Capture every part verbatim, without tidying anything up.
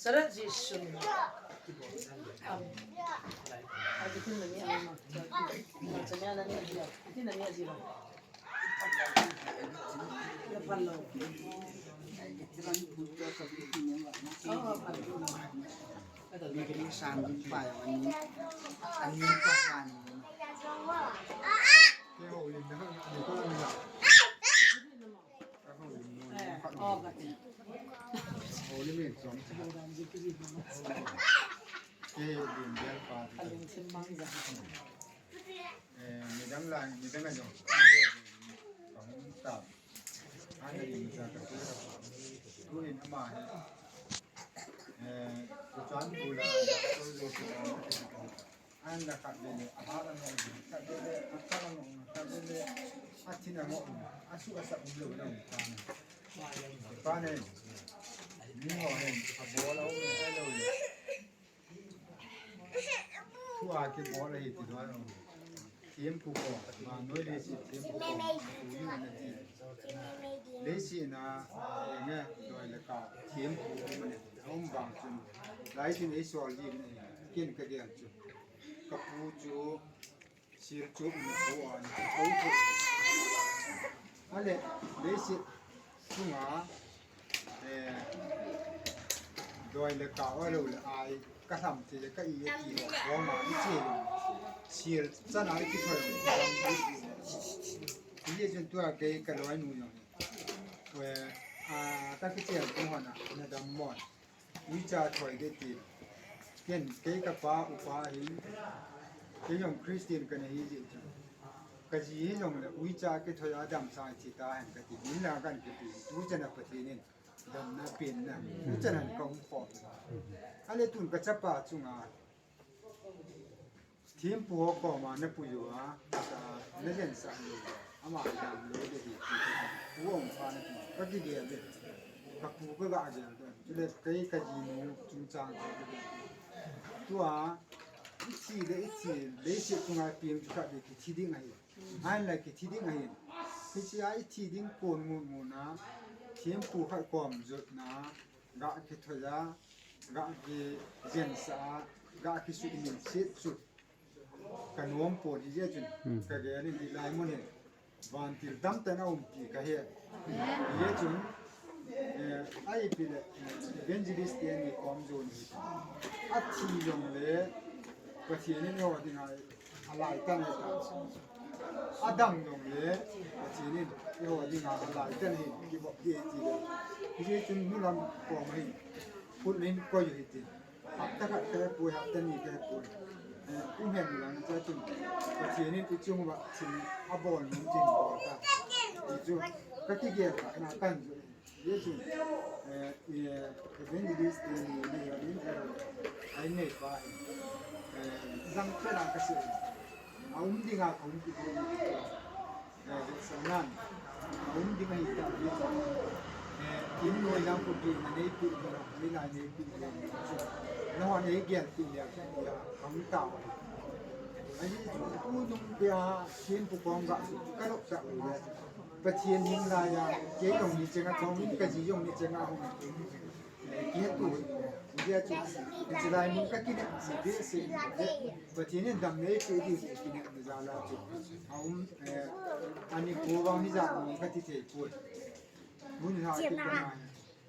Sarat Jesu. Amen. Amen. Eh, midang lai, midang ajo. Kahung tao. Ana ding sa ka tu. Tu in ama hi. Eh, tu chan tu la, tu lo tu. Ana khat le le, aha la no, khat le le, aha la no, khat le le, athi na no, asu asa um lo na. Pa ne. Ni ho hen, abol a um lo le. Thu a kibol ahi ti doh. Thempu ko, vannoi leiset thempu ko, pu ni ana ti. Leiset a, enge, doi le kah, thempu ko mane, aum vang chun. Lai chun eisol ji mane, ken kagel chu. Kapu chu, Sir chu, um, pu a, ni pu chu. Ale, leiset chunga, eh, doi le kah, oi lo le ai, ka lham ti le ka i e ti ho, ho ma i che lo. Sir chana i kithoi lo. Hijeh chun tua kei ka loinu jong. Eh, a, ka kichel tu ho na, na dam mo. Uicha thoi de ti. Ken, kei kapa upa hin. Kei jong Christian kana hi jeh chun. Kaji hijongle, uicha kithoi a damsah thi tahen kati. Min la kan kiti. Tuchan a Pathen in damna penna. Tuchan a kaum khom. Ale tun kachapa chunga. Thempu ho koma napui uva, na jensah lou, ama dam lou ding ahi, pu um phat na, kakigel e, kapu kagel e, chule kei kajinu chungchang kagel e. Tua, ithi le ithi, leiset chunga ipi um chu khat le kithi ding ahi. Ahinla kithi ding ahi. Hichea ithi ding kon mun mun a, thempu khat kom jotna, ga kithoi a, ga kijensah a, ga kisumil set chu. Kanom pon hijeh chun, kagel in hilai mun hin. Vantil damtah in aumpi kahe. Hijeh chun, eh, ipi le, evangelist teni kom jon hi. Athi jongle, Pathen in eiho dinga alai tan ahi ta. Adam jongle, Pathen in eiho dinga alai tan ahi, kibol ding ahi ti le. Hijeh chun nulam kom hin, khut in koi u hite. Hapta khat kahepoi, hapta ni kahepoi. Eh, um hen lang cha chun. Pathen in ichung uva thil abol nom chin bol ta. Ichu, kakigel na kan ju. Hijeh chun, eh, eh, evangelist teni, ni, ni, ni, ai neipa hi. Eh, jang pela kasei. Aum dinga kahung kiti. Eh, vetsahnan. Aum ding ahi ta, hijeh chun. Eh, in noi lang khu gehna neipe ding, hoilai neipe ding. Nahon eigelpeh le, kahung tao. Ajeh chu, tu nung pia, thempu kom ga, kalop tah le. Pathen hing laiya, kei jong ni chenga, chong in kaji jong ni chenga, hung. Kihetu, hijeh chun, hichelai mun kakinepna behseh, Pathen in damna eipeh diu kinepna jal a chu. Aum, eh, ani ko vang hijat mun kati thei poi. Mun ha kipana.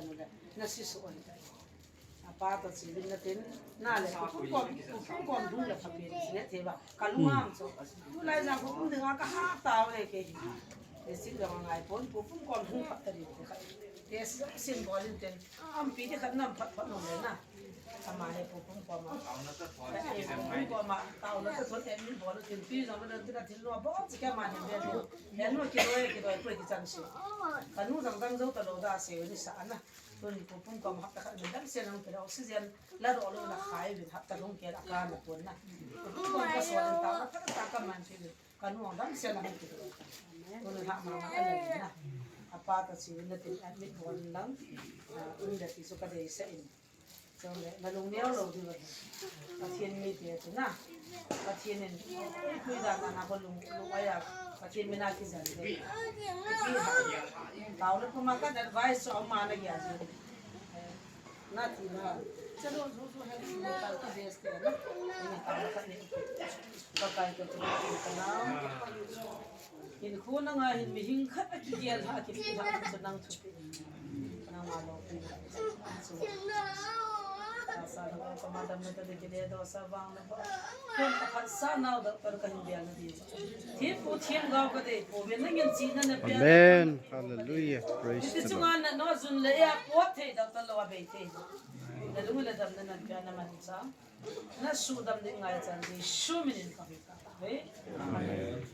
jan le, na si su oi. Apa to chi vin na tin, na le, ku pum kom, ku pum kom dung le pha pi, si ne the ba, ka lu ngam chu. Tu lai jang ku pum ding a ka ha ta le ke hi. Te si jang ngai pon, ku pum kom dung pha ta ri te kha. Te si jang sin bol in ten, am pi te kha nam pha pha nom le na. Ama he ku pum kom a. Ku pum kom a, tau na ta thon en min bol tin pi jang na tin a thil lo bol chi ka ma hin de. Yan no ki roi, ki roi, ku ki chan si. Ka nu jang jang jo ta lo da se ni sa na. Tuni ku pum kom hapta khat min dam sen hung kila oxygen la do lo la khai vin hapta lhung kel a ka na pon na. Ku pum kom ka so den ta na ta ta ka man chi vin. Ka nu dam sen hung kila. Tuni ha ma ma ka na na. Apa ta chi vin na tin admit bol lang. Ah, un da ti so ka dei sa in. Chule na lung neo lo di va. Pathen mi te chu na. Pathen in pui da na na ko lung lung aya. Pathen mi na ki jan de. Tau le ko ma ka advice so ma na ya ji. Na ti na. Chalo zo zo hai ni ta ki best na. Ni ta ka ni. Ka kai ka tu ka na. Hin khu na nga hin mi hing khat a ki gel ha ki pi ha chu nang chu. Amen. Hallelujah. Praise the Lord. Amen.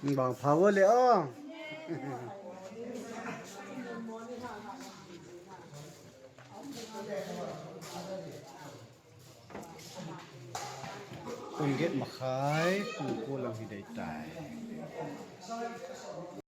Bang power le o. Pung get makhai, pung ko lang hi dei tai.